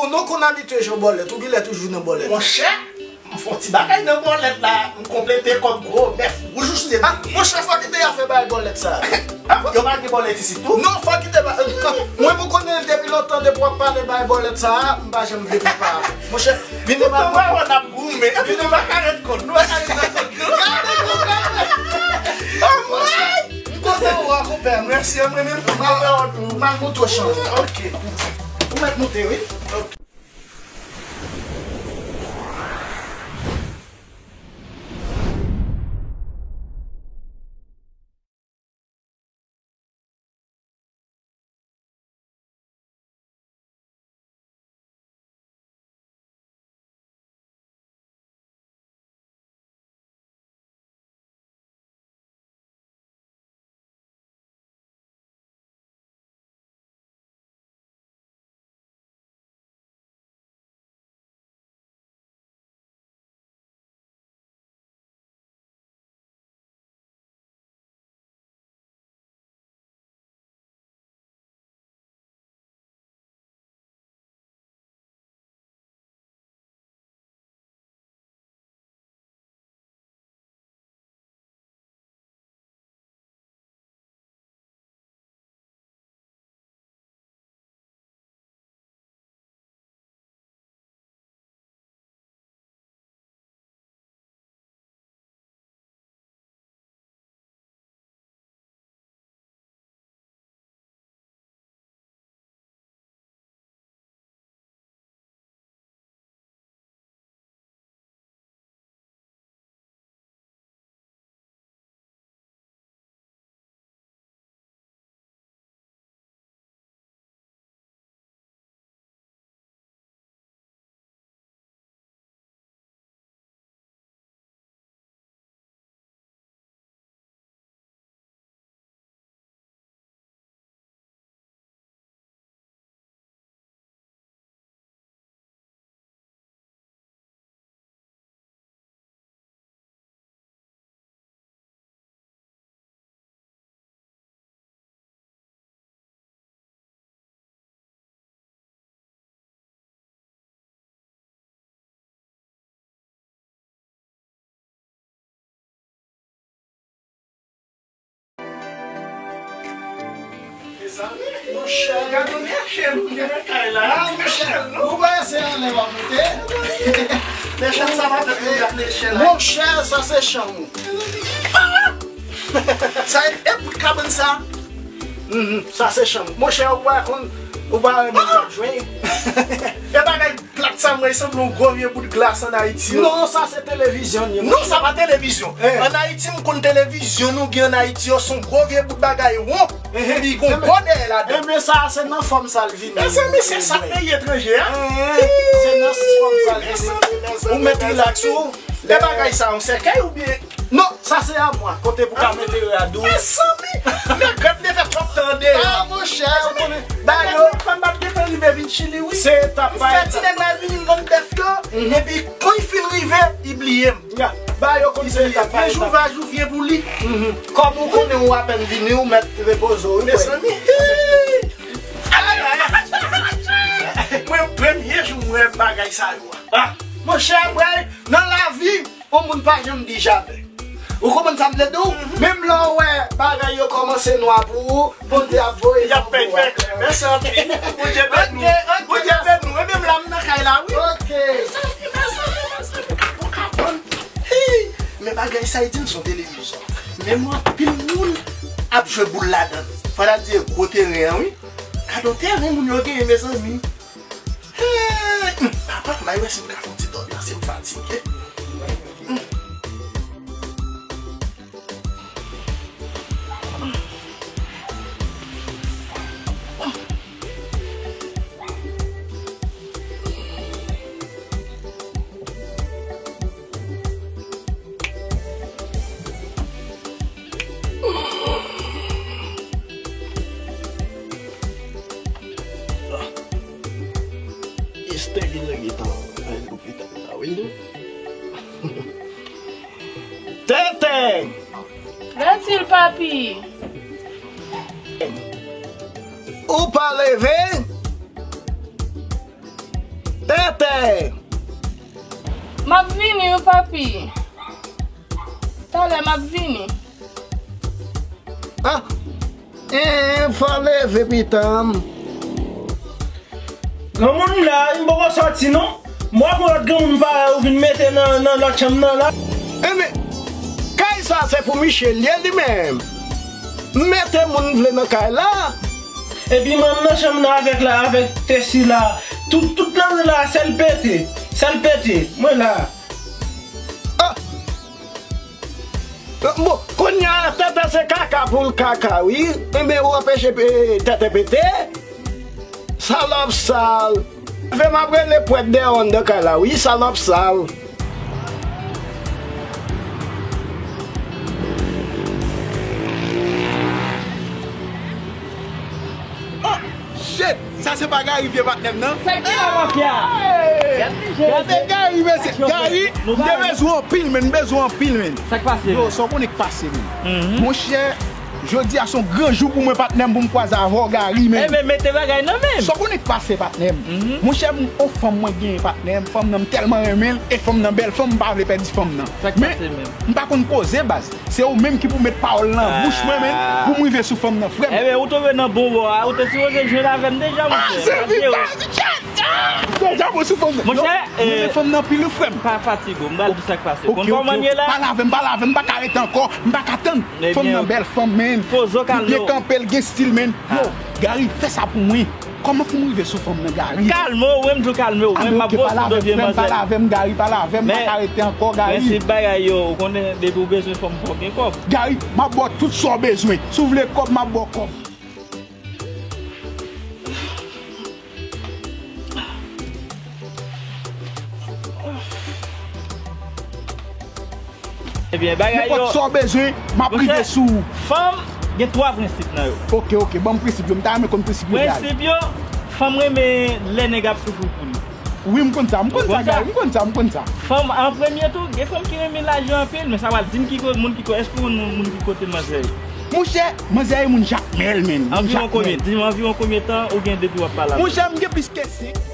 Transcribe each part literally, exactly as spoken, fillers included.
Ou non konn abitye jwe bòlèt, ou genlè toujou nan bòlèt. Monchè, m fè yon ti bagay nan bòlèt la, m konplete kòb gwo bèf wouj ou sou de. Ah, monchè, fò kite afè bay bòlèt sa. Ah, yo pa gen bòlèt isit tou? Non, fò kite ba. Mwen, m konnen l depi lontan, depi w ap pale bay bòlèt sa, m pa janm vle pran pa. Monchè, vini mal. Tout tan w ap goumen, epi nou pa ka ret kont, nou pa ka ret kont, nou. Gade, gade. Oh, monchè, m kontan wè w, konpè. Mèsi, mwen menm tou, m kontan wè w tou. M al monte w chanm. Ok. Ou mèt monte, wi. Ok. Mezanmi, monchè, gade yon nechèl ou gen nan kay la. Ah, monchè, ou pa se anlè w ap moute? Nechèl sa pa fèt pou gade nechèl la. Monchè, sa se chanm ou. Sa e, e bout kabann sa? Mhm, sa se chanm. Monchè, ou pa konn, ou pa renmen sa jwe. E bagay plat sa, mwen sanble yon gwo vye bout glas ann Ayiti yo. Non, sa se televizyon li ye, non, monchè. Sa pa televizyon. Eh. Ann Ayiti, m konn televizyon nou gen ann Ayiti yo, se yon gwo vye bout bagay won. Eh, eh. Epi gon bò dèyè ladan. Enben, sa se nan fòm sa l vini. Mezanmi, se sa peyi etranje a. Eh, eh. Se nan fòm sa l vini. Mezanmi, mezanmi, mezanmi. Ou mèt rilaks ou. E bagay sa, yon sèkèy oubyen? Non, sa se amwa, kote pou ka mete rad ou. Mezanmi, men gad li fè twòp tan deyò. Ah, monchè, ou konnen. Dayè, fè m pa t gentan rive vin Chili, wi. Se etap pa etap. M fè ti nèg la vini, m vann bèf yo, epi kon li fin rive, li bliye m. Ya, ba yo konn se etap pa etap. Vye jou va jou vye pou li. Mhm. Kòm ou konnen ou apèn vini, ou mèt repoze w, wi, frè. Mezanmi. Ay, ay, ay. Mwen, premye jou m wè bagay sa yo a. Ah, monchè, mwen, nan lavi, yon moun pa janm di jamè. Ou konprann sa m vle di w? Mhm. Menm lè w wè bagay yo kòmanse nwa pou ou, Bondye ap voye lanmou a. Y ap fè l klè. Mèsi anpil. Bondye beni nou. Ok, ok, Bondye beni nou. E menm la, m nan kay la, wi. Ok. Mezanmi, mezanmi, mezanmi. Ou ka konn. Hey! Men bagay sa, e di m se yon televizyon. Men m wè anpil moun ap jwe boul ladan l. Fò ta di e gwo teren an, wi. Gade yon teren moun yo genyen, mezanmi. Hey, hmm, papa, m al wè si m ka fè yon ti dòmi la, si m fatige. Hmm. Esther genlè gentan al lopital la, wi. Tenten! Latil, papi! Ou pa leve? Tètè! M ap vini wi, papi. Talè m ap vini. Ah! Eh, fò leve pitan. Granmoun m la, m poko sòti non. M wè gon lòt granmoun parèy ou vin mete nan, nan lòt chanm nan la. Enben, kay sa se pou Miche l ye li menm. M mete moun m vle nan kay la. Epi mwen m nan chanm nan avèk la, avèk Tesi la. Tout, tout nan la, sèl pete. Sèl pete. Mwen la. Ah! Bon, kounye a, Tètè se kaka pou l kaka, wi. Enben, ou anpeche pe-, Tètè pete. Salòp sal. Fè m ap rele pwèt dèyè anndan kay la, wi, salòp sal. Oh, shit! Sa se pa Gary vye patnè m nan? Sa ki la mafya? Gade Gary, mesye. Gary, m te bezwen anpil, men, m bezwen anpil, men. Sa k pase? Yo, sa w konnen k pase, men. Monchè, jodi a se yon gran jou pou mwen, patnè m, pou m kwaze avè w, Gary, men. Enben, mete bagay nan men m. Sa w konnen k pase, patnè m? Monchè, m, on fanm mwen genyen, patnè m, fanm nan, m tèlman renmen l, e fanm nan bèl fanm, m pa vle pèdi fanm nan. Sa k pase menm? M pa konn koze, baz. Se ou menm ki pou met pawòl nan bouch mwen, men, pou m rive sou fanm nan, frè m. Enben, ou tonbe nan bon bò a. Ou te sipoze jwenn avè m deja, monchè. Deja, mwen sou fanm nan. Monchè, mwen renmen fanm nan anpil, wi, frè m. Pa fatige w, m pral di sa k pase. Ou konn kòman l ye la? Pale avè m, pale avè m, m pa ka rete ankò, m pa ka tann. Fanm nan bèl fanm, men. Poze w, kalme w. Li byen kanpe, l gen stil, men. Yo, Gary, fè sa pou mwen. Kòman pou m rive sou fanm nan, Gary? Kalme w, wi, m di w kalme w. Mwen, m ap voye sou do vye manzè. Pale avè m, Gary, pale avè m, m pa ka rete ankò, Gary. Prensip bagay yo, ou konnen, depi w bezwen fanm, fò w gen kòb. Gary, m ap ba w tout sa w bezwen. Si w vle kòb, m ap ba w kòb. Ebyen, bagay yo. Nenpòt sa w bezwen, m ap rive sou ou. Fanm gen twa prensip nan yo. Oke, oke, ban m prensip yo. M ta renmen konn prensip yo, Gary. Prensip yo, fanm renmen lè nèg ap soufri pou li. Wi, m konn sa, m konn sa, Gary, m konn sa, m konn sa. Fanm, an premye tou, gen fanm ki renmen lajan anpil, men sa pral di m ki ko-, moun ki ko-, èske ou konn moun ki kote manzè yo? Monchè, manzè e moun Jakmèl, men. Moun Jakmèl. Anviwon konbyen? Di m anviwon konbyen tan ou gen depi w ap pale avè l? Monchè, m gen plis ke senk.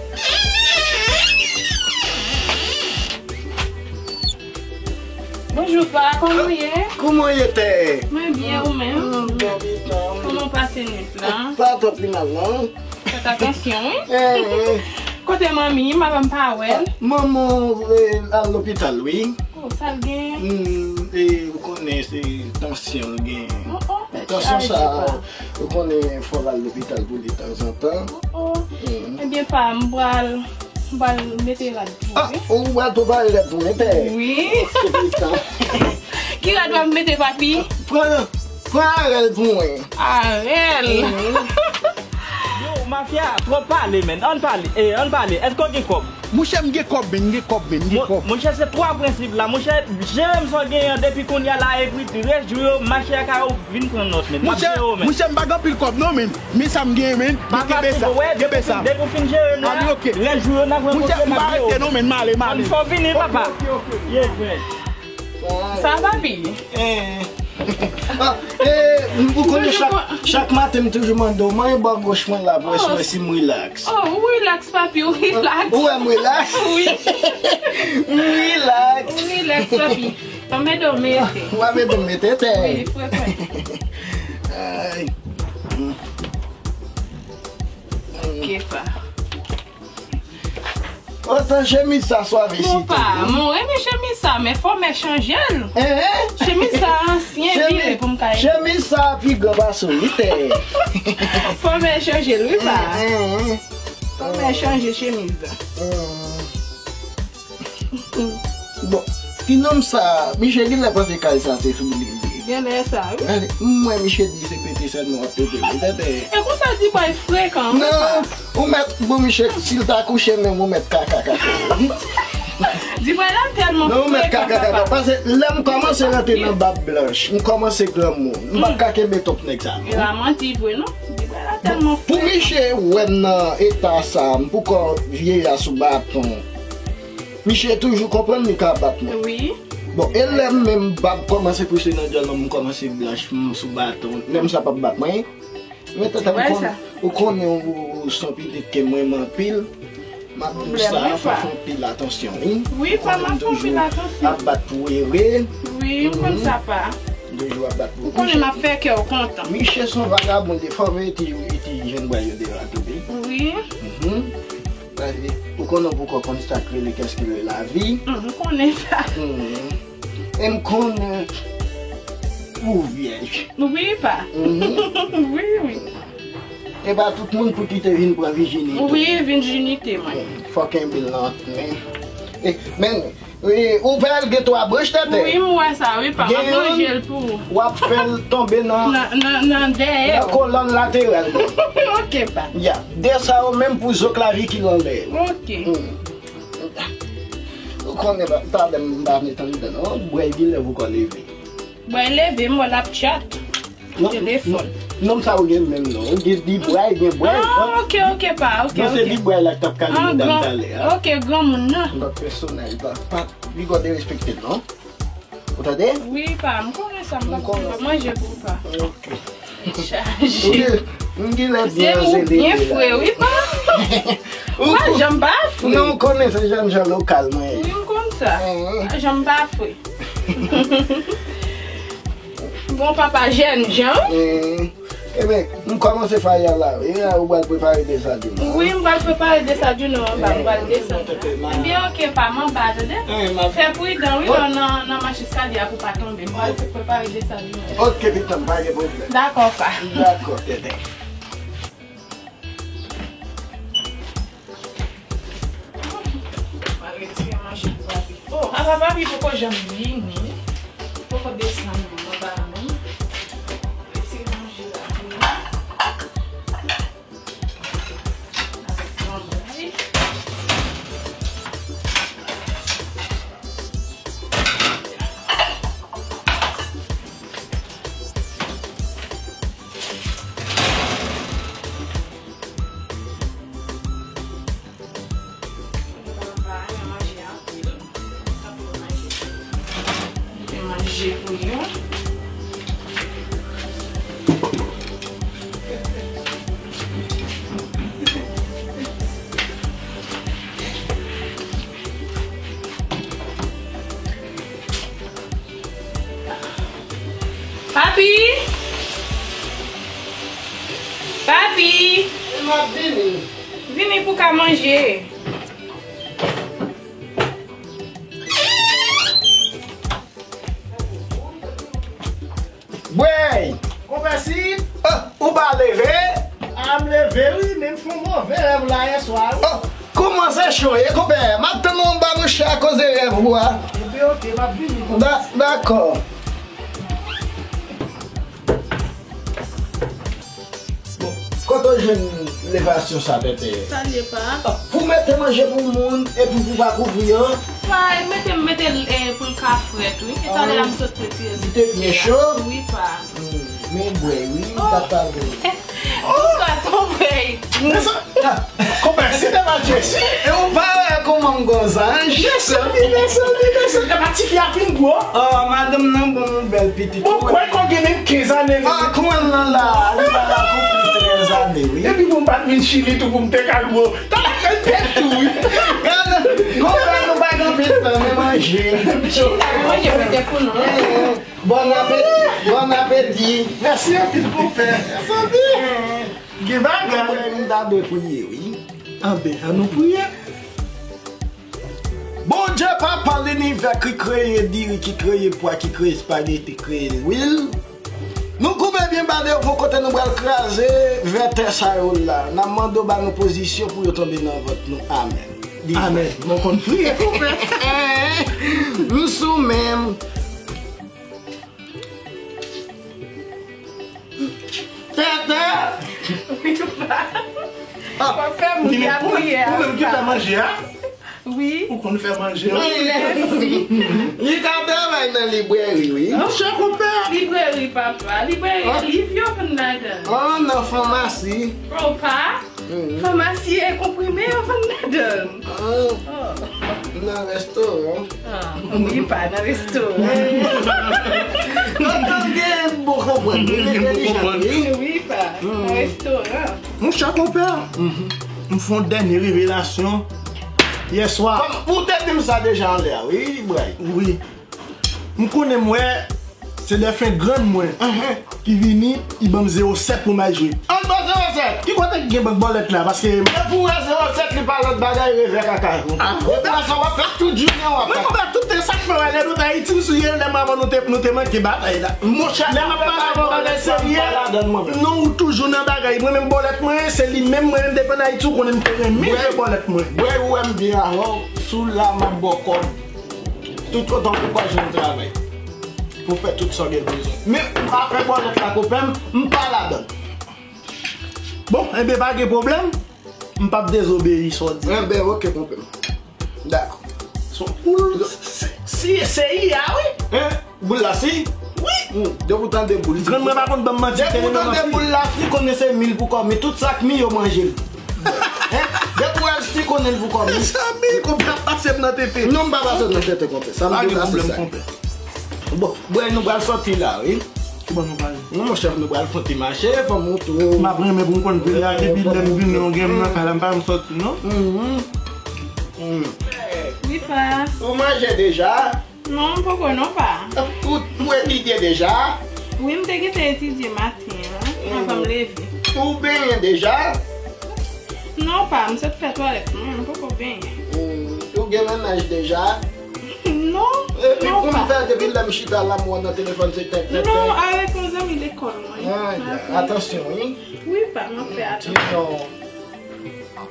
Bonjou, pa, kòman w ye? Kòman w ye, tè? Mwen byen, ou menm? M byen, pitan. Kòman w pase nwit la? Pa twò pi mal, non. Fèt atansyon, wi. Eh, eh. Kote manmi? Manman m pa wè l. Manman w, eh, al lopital, wi. Oh, sa l gen? Hmm, eh, ou konnen se tansyon l gen. Oh, oh. Tansyon sa, ou konnen fò l al lopital pou li tanzantan. Oh, oh. Ebyen, pa, m pral, m pral mete rad pou ou, wi. Ah, ou pral prepare rad pou mwen, pè? Wi. Ki rad w ap mete, papi? Pran, pran Arèl pou mwen. Arèl. Yo, mafya, twòp pale, men. Ann pale, eh, ann pale. Èske w gen kòb? Monchè, m gen kòb, men, m gen kòb, men, m gen kòb. Monchè, se twa prensip la. Monchè, jere m sa w genyen an depi kounye a la, epi rès jou yo, mache ak a ou vin pran nòt, men. M ap jere w, men. Monchè, m pa gen anpil kòb, non, men. Men sa m genyen, men. M kenbe sa, kenbe sa. Depi w fin jere m la, rès jou yo, n ap rankontre, m ap jere w. Monchè, m pa rete, non, men, m ale, m ale. Ann fò w vini, papa. Ye, frè. Sa va, papi? Eh. Ah, eh, ou konnen chak, chak maten m toujou mande w, mwen bò goch mwen la pou wè si w wè si m rilaks. Oh, ou rilaks, papi, ou rilaks. Ou wè m rilaks? Wi. M rilaks. Ou rilaks, papi. Ann mete w mete. W ap mete m mete tè. Wi, frè, frè. Ay. Kefa. Otan chemiz sa swave si tou. Opa, mwen renmen chemiz sa, men fò mwen chanje l. Hein? Chemiz sa ansyen, vire pou m ka. Chemiz sa pi gran pase w, wi, tè. Fò mwen chanje l, wi, pa. Hein, hein. Fò mwen chanje chemiz la. Bon, ti nonm sa, Miche genlè panse kay sa se sou li li ye. Genlè sa, wi. Gade, m wè Miche di se pete sèlman w ap pete, wi, tètè. E konsa Dibòy frekan, wi, pa. Non, ou mèt, bon, Miche, si l ta kouche menm, ou mèt kaka kaka. Dibòy la tèlman frekan, papa. Non, ou mèt kaka kaka. Paske lè m kòmanse rantre nan bab blanch, m kòmanse granmoun. M p ap ka kenbe tonp nèg sa, non. E pa manti vre, non. Dibòy la tèlman frekan. Pou Miche wè m nan eta sa, m poko vye a sou baton. Miche toujou konprann li ka bat mwen. Wi. Bon, e lè m menm bab kòmanse pouse nan dyòl mwen, m kòmanse blanch, m sou baton. Nèg sa p ap bat mwen. Men tata, ou konn-, ou konnen ou, ou se yon pitit ke m renmen anpil. M ap di w sa, fò w fè anpil atansyon, wi. Wi, pa, m ap fè anpil atansyon. Ap bat pou ere. Wi, m konn sa, pa. M toujou ap bat pou. M konnen m ap fè kè w kontan. Miche se yon vagabon, de fò veye ti, ti jèn bwa yo deyò a tou, wi. Wi. Paske ou konnen, ou poko konn sa k rele qu'est-ce que la vie. M konnen sa. E m konnen ou vyèj. Wi, pa. Wi, wi. E pa tout moun pou ki te vin pran vijinite. Wi, vijinite mwen. Fò kenbe l nan men. E, men, e, ou wè l gen twa branch tete. Wi, m wè sa, wi, pa. M ap ranje l pou ou. W ap fè l tonbe nan, nan, nan, nan dèyè. Nan kolòn lateral. Ok, pa. Ya. De sa yo menm pou zo klaviki l anlè. Ok. Ou konnen pa, pa, m pa met anndan non. Bwè, gen lè pou kò leve. Bwè leve, m wè l ap tchat. Telefòn. Non, non, sa ou gen menm non. Ou gen di bwè, gen bwè. Ah, ok, ok, pa, ok, ok. Non, se di bwè la k t ap kale mouda m talè a. Ok, granmoun nan. M p ap fè sonaj, pa, pa, li gò derespekte l non. Ou tande? Wi, pa, m konnen sa, m p ap manje pou ou, pa. Ok. Chaje. M gen lè byen anzele la. Byen fre, wi, pa. Ou pa janm pa fre. Non, ou konnen se jèn jan lokal mwen ye. Wi, m konn sa. Pa janm pa fre. Bon, papa jèn jan. Eben, m kòmanse faya la. E la, ou pral prepare deza di nou. Wi, m pral prepare deza di nou anba, m pral desann. Ebyen, ok, pa, m anba, tande? Fè pridan, wi, nan, nan, nan mach eskalye a pou pa tonbe. M pral prepare deza di nou. Ok, pitit, pa gen pwoblèm. Dakò, pa. Dakò, tètè. Mwen retire manje pou papi. Oh, apa papi poko janm vini. Poko desann anba non. Retire manje la pou nou. Avèk yon bway. Manje pou yo. Papi! Papi! M ap vini. Vini pou ka manje. Bwèy! Konpè Sid! Ah, ou pa leve? Ah, m leve wi, men m fè yon move rèv la yè swa wi. Oh, kòman se cho ye, konpè? M ap tann ou anba monchè a koze rèv ou a. Ebyen, ok, m ap vini, konpè. Da-, dakò. Bon, kote w jwenn levasyon sa, tètè? Sa l ye, pa? Ah, pou mete manje pou moun epi pou pa kouvri an? Pa, mete, mete l, eh, pou l ka frèt, wi. E talè a m sot retire li. Li te byen cho? Wi, pa. Hmm, men bwè, wi, m t ap pale. Bonswa, tonton Bwèy. Men sa, ah, konpè, si te pa Jesi, e ou pa wè kòman m gon zanj? Desann, desann, desann. Epa tifi a fin gwo. Oh, madanm nan ban m yon bèl pitit. Bon, kwè kò gen menm kenz ane. Ah, kouman l nan la? Li pa la konpli trèz ane, wi. Epi pou m pa t vin Chili tou pou m te ka gwo. Talè fè l pèt tou, wi. Gade, konpè nou pa gen anpil tan, men manje. Manje pete pou nou. Bon apeti, bon apeti. Mèsi anpil, konpè. Santi. Gen bagay. Konpè, nou ta dwe priye, wi. Anben, an nou priye. Bondye Papa linivè ki kreye diri, ki kreye pwa, ki kreye espageti, kreye lwil. Nou koube byen ba devan kote nou pral kraze vètè sa yo la. N ap mande w ba nou pozisyon pou yo tonbe nan vant nou. Amèn. Amèn. Mwen konn priye, konpè. Nou sou menm. Tètè! Wi, pa. Ah, w ap fè moun ki ap priye a, ou menm ki fè manje a? Wi. Ou konn fè manje, wi. Mèsi. Li ka travay nan librèri, wi. Monchè, konpè. Librèri, papa. Librèri, liv yo vann ladan. Ah, nan famasi. Oh, pa. Famasi e konprime yo vann ladan. Ah, nan restoran. Ah, wi, pa nan restoran. Konpè, gen bon konprann, gen entèlijan, wi. Wi, pa nan restoran. Monchè, konpè, m fè yon dènye revelasyon. Yèswa. Kòm ou te di m sa deja anlè a, wi, Bray. Wi. M konnen m wè se dèfen grann mwen ki vini, li ban m zewo sèt pou m al jwe. An ban zewo sèt? Ki kote k gen bank bòlèt la? Paske. Depi w wè zewo sèt, li pa lòt bagay, revè kaka. Ah, ou ta sa w ap fè tout jounen w ap. Mwen konprann tout sa k fè wè lè nou t Ayiti, m souye lè m avè w nou te, nou te manke batay la. Monchè, lè m ap pale avè w bagay serye, non, ou toujou nan bagay. Mwen menm bòlèt mwen, se li menm, mwen menm depi ann Ayiti, ou konnen m te renmen jwe bòlèt mwen. Bwè, ou wè m byen avè w, sou la m ap ba w kòb. Tout otan pou w pa jwenn travay. Pou fè tout sa w gen bezwen. Men ou pa fè bòlèt la konpè m, m pa ladan. Bon, enben pa gen pwoblèm. M p ap dezobeyi sa w di. Enben, oke, konpè m. Dakò. Se yon poul, se, se, se I A, wi. Hein? Boul la si? Wi. Hmm, depi w tande boul. Grann mwen pa konn ban m manti. Depi w tande boul la si, konnen se mi l pou kòmi. Tout sa k mi yo manje l. Hein? Depi w wè l si, konnen l pou kòmi. Mezanmi, konpè ap pase m nan tete. Non, m pa pase w nan tete, konpè. Sa m di w la, se sa. Bon, bwè, nou pral sòti la, wi. Ki bò nou pral? Non, monchè, nou pral fè yon ti mache, fò m montre w. M ap renmen pou m konn peyi a, depi lè m vini, yon gen m nan kay la, m pa janm sòti, non. Mhm. Mm. Wi, pa. Ou manje deja? Non, m poko, non, pa. Ou, ou etidye deja? Wi, m te gentan etidye maten an, anvan m leve. Ou benyen deja? Non, pa, m sot fè twalèt mwen, m poko benyen. Mm. Ou gen mennaj deja? Non, non, pa. Epi pou m fè depi lè m chita la, m wè nan telefòn se tèk, tèk, tèk. Non, avèk yon zanmi lekòl mwen. Ah, atansyon, wi. Wi, pa, m ap fè atansyon. Sinon,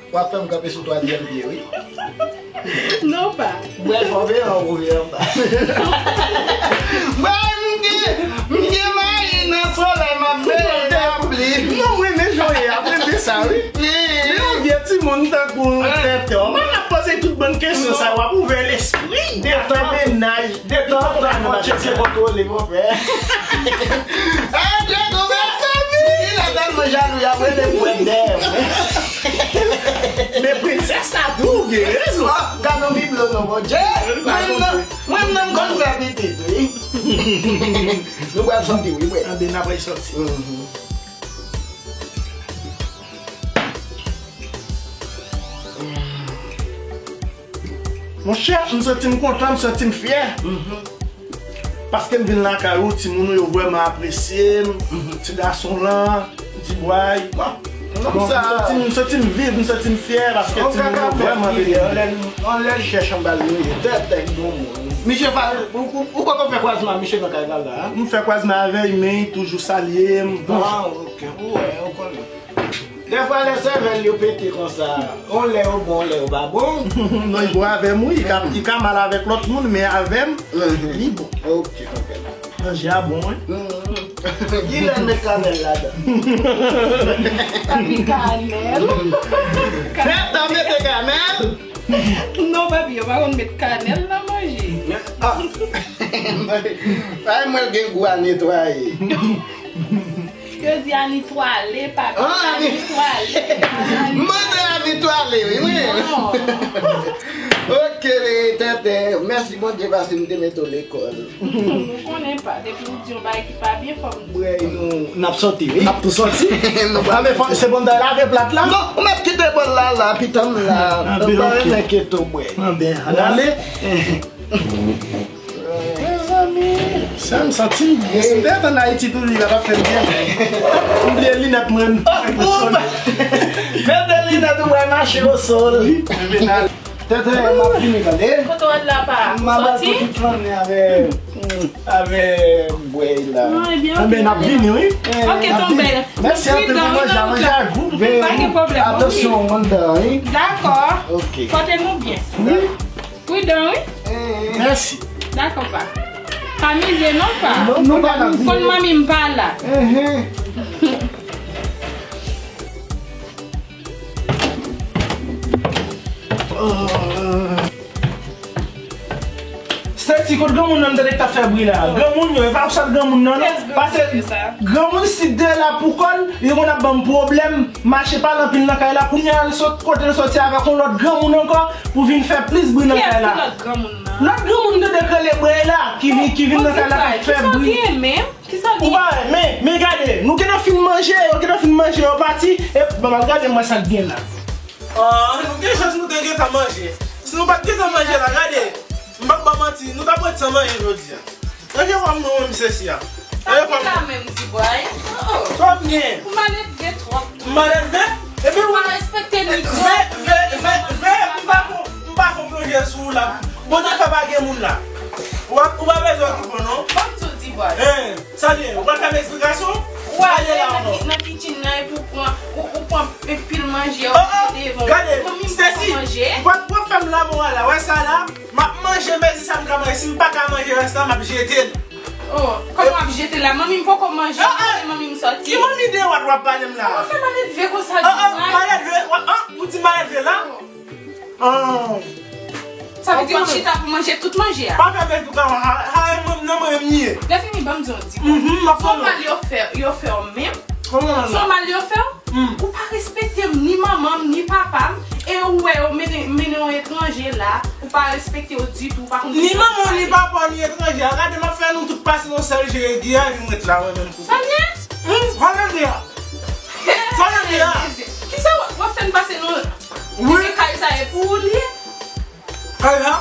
w ap fè m kanpe sou twazyèm pye, wi. Non, pa. Bwè, fò veye anwo, veye anba. Bwè, m gen, m gen mayi nan solèy, m ap veye lapli. Non, mwen, men jan w ye a, mwen, men sa, wi. Men yon vye timoun tankou tètè. Mwen ap poze tout bann kesyon sa, w ap ouvè lespri. Detan mennaj, detan mennaj, mwen tcheke kontwole, mon frè. Ah, Djeko, mezanmi! Li la tèlman jalou, y ap rele m pwèt dèyè mwen. Men prensès la tou, gen rezon. Ah, gad yon biblo non, Bondye. Mwen menm nan, mwen menm nan m konn fè pitit, wi. Nou pral sòti, wi, mwen. Anben, n ap sòti. Mhm. Monchè, m santi m kontan, m santi m fyè. Mhm. Paske m vin lakay ou, timoun ou yo vrèman apresye m. Mhm. Ti gason lan, Dibway. Bon, m santi m, m santi m viv, m santi m fyè paske timoun yo vrèman vini. Anlè, anlè chèch anba l yo ye, tèt, tèt granmoun. Misye pa, ou, ou, ou poko fè kwazman misye nan kay la la, a? M fè kwazman avè l, men li toujou salye m. Ah, ok. Ou wè, ou konnen. Dèfwa lè sèvèl yo pete konsa, on lè yo bon, on lè yo pa bon. Non, li bon avè m, wi. Li ka, li ka mal avèk lòt moun, men avè m, li bon. Ok, ok. Manje a bon, wi. Kilè l met kanèl ladan? Pa gen kanèl. Tèt an mete kanèl. Non, papi, yo pa konn met kanèl nan manje. Ah. Ay, mwen l gen gou a netwaye. Yo di a nitwale, papi. Ah, a nitwale. M mande a nitwale, wi, wi. Non. Ok, tètè. Mèsi Bondye paske m te mete w lekòl. Ou konnen pa, depi ou di yon bagay ki pa byen, fò m di. Bwè, nou, n ap sòti, wi. N ap tou sòti. Anben, fò, se bon, n ta lave plat la? Non, ou mèt kite bòl la, la, pitanm la. Anben, ok. M pa renmen enkyete w, bwè. Anben, ann ale. Mezanmi, sa m santi m byen. Si m te ann Ayiti tou, li la t ap fè m byen. M bliye linèt mwen. Mete linèt ou pral mache osol. Tètè, m ap vini, tande. Kote w al la, pa? M ap al pou tout lannen avè, avè bwèy la. Anben, n ap vini, wi. Ok, tonbe. Mèsi anpil pou manje a, manje a gou. Pa gen pwoblèm. Atansyon, anndan, wi. Dakò. Ok. Pote nou byen. Wi. Pridan, wi. Mèsi. Dakò, pa. Pa mize non, pa. Non, non, pa mize. Konn manmi m pa la. Seti, kot granmoun nan m tande k t ap fè bri la? Granmoun yo, e pa sèl granmoun nan, non. Pase granmoun si de la pou kò l, li konn ap ban m pwoblèm. Mache pale anpil nan kay la, kounye a l sot, kote l soti avèk yon lòt granmoun ankò pou vin fè plis bri nan kay la. Kiyès ki lòt granmoun nan? Lòt granmoun de de k rele Bwèy la, ki vin, ki vin nan kay la pou fè bri. Kisa w gen menm? Kisa w gen? Ou pa wè, men, men gade, nou gentan fin manje, yo gentan fin manje, yo pati, e ban m al gade m wè sa k gen la. Ah, nou gen chans nou te gentan manje. Si nou pa t gentan manje la, gade. M p ap ba w manti, nou t ap ret san manje jodi a. Gade kòm nou menm sesi a. Gade kòm. Sa ki la menm, Dibway? Oh. Kòm gen. Ou maledve twòp. M maledve? Epi ou pa respekte ni ve, ve, ve, ve, m pa kon, m pa kon plonje sou ou la. Bon, nan fè pa gen moun la. Ou pa, ou pa bezwen okipe w non. Ban m di w, Dibway. Hein, sa li ye? Ou pral fè m eksplikasyon? Ou ale nan ki-, nan kitchen nan epi ou pran, ou, ou pran pil manje, ou mete devan. Oh, oh, gade, Stacy, ou pa, ou pa fè m lanmou a la. Wè sa la? M ap manje, mezi sa m ka manje. Si m pa ka manje rès la, m ap jete l. Oh, kòman w ap jete la? Manmi m poko manje, kote manmi m sòti? Ki manmi de wòt w ap pale m la? Kòman w fè maledve konsa? Oh, oh, maledve, oh, oh, ou di maledve la? Oh. Sa vle di ou chita pou manje tout manje a? Pa fè bèl tou ka, ha, ha, e mwen, nan mwen m ye. Lèfini, ban m di w, di. Mhm, m ap tande w. Se yon mal yo fè, yo fè w menm. Kòman la? Se yon mal yo fè w? Hmm. Ou pa respekte m, ni manman m, ni papa m, e ou wè yo mennen, mennen yon etranje la, ou pa respekte yo ditou, ou pa konn. Ni manman w, ni papa w, ni etranje a, gade m ap fè nou tout pase yon sèl je, Guy a vin ret la, mwen menm tou. Sa l ye? Hmm, sa l ye a? Sa l ye a? Kisa w, w ap fè n pase nou? Wi. Se kay sa e pou ou li ye? Kay la,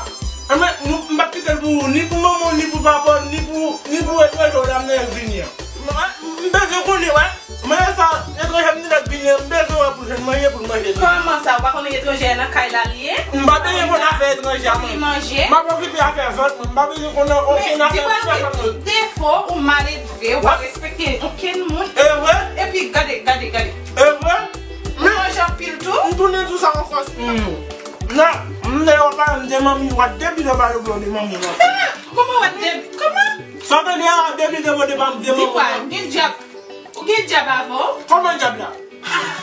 enben, nou, m p ap kite l pou ou, ni pou manman w, ni pou papa w, ni pou, ni pou etranje w la, m nan el vini an. M, m bezwen konnen, wè. Mwen sa, etranje m ni lòt vini an, m bezwen wè pou l jwenn manje, pou l manje tou. Kòman sa, ou pa konnen etranje a nan kay la li ye? M pa bezwen konn afè etranje a, mwen. Li manje. M ap okipe afè zòt, mwen. M pa bezwen konn okenn afè pèsonn. Men, di mwen, tout defo, ou maledve, ou pa respekte okenn moun. E vre? Epi, gade, gade, gade. E vre? Ou manje anpil tou? M tounen di w sa ankò. Hmm. Non, m te wè pa m de manmi, w ap depi de pa yo de manmi nan. Kòman w ap depi? Kòman? Sa vle di a, depi de de pa m de manmi. Di pa, gen dyab. Ou gen dyab avè w? Kòman dyab la?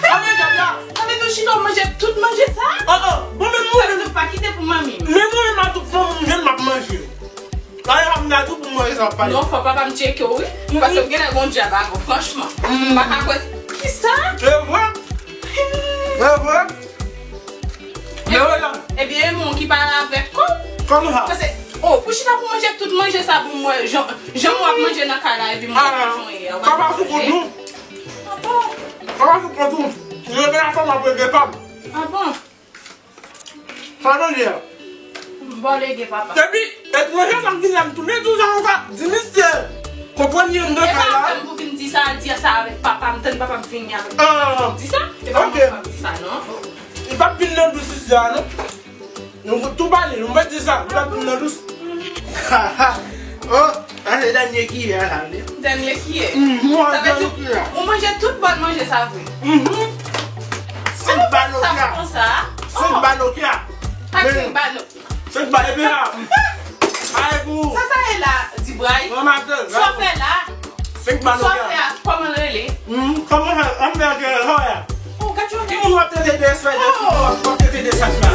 Kòman dyab la? Sa vle di w chita w manje tout manje sa? Oh, oh, bon, men mwen. Sa vle di w pa kite pou manmi. Men mwen, m a tout fòm, m jwenn m ap manje. Kale ap gade w pou mwen sa pale. Non, fò papa m tcheke w, wi. Paske w genlè gon dyab avè w, franchman. M pa ka kwè. Kisa? E vre? E vre? Men wè la. Ebyen, e mwen ki pale avèk ou. Kòman sa? Paske, oh, pou chita pou manje tout manje sa pou mwen, jan, jan w ap manje nan kay la, epi mwen pa jan ye a, w ap manje. Papa sou kont nou. Ah bon? Papa sou kont nou. Revelasyon m ap regle pa m. Ah bon? Sa vle di a. M ba w lege, papa. Epi, etranje sa m vini a, m tounen di w sa ankò. Di misye, konprann li anndan kay la. E pa apèn pou vin di sa, al di sa avèk papa m, tann papa m vini avèk. Ah, di sa. E pa mwen k ap di sa, non. Li p ap vin nan dous isi a, non. Nou tou pale, nou pa di sa, li p ap vin nan dous. Oh, sa se dènye ki ye a la, wi. Dènye ki ye? Mhm, sa vle di, dènye ki ye a. Ou manje tout bòn manje sa vre? Mhm. Senk banoka. Sa konsa? Senk banoka. Pa senk bano. Senk ba, epi la. Ay pou. Sa sa ye la, Dibway? Sa w fè la? Senk banoka. Sa w fè a, kòman l rele? Hmm, kòman sa? An fè a, sa w fè a? Oh, gad yon. Ki moun w ap trete de espèce de, w ap trete de sat la?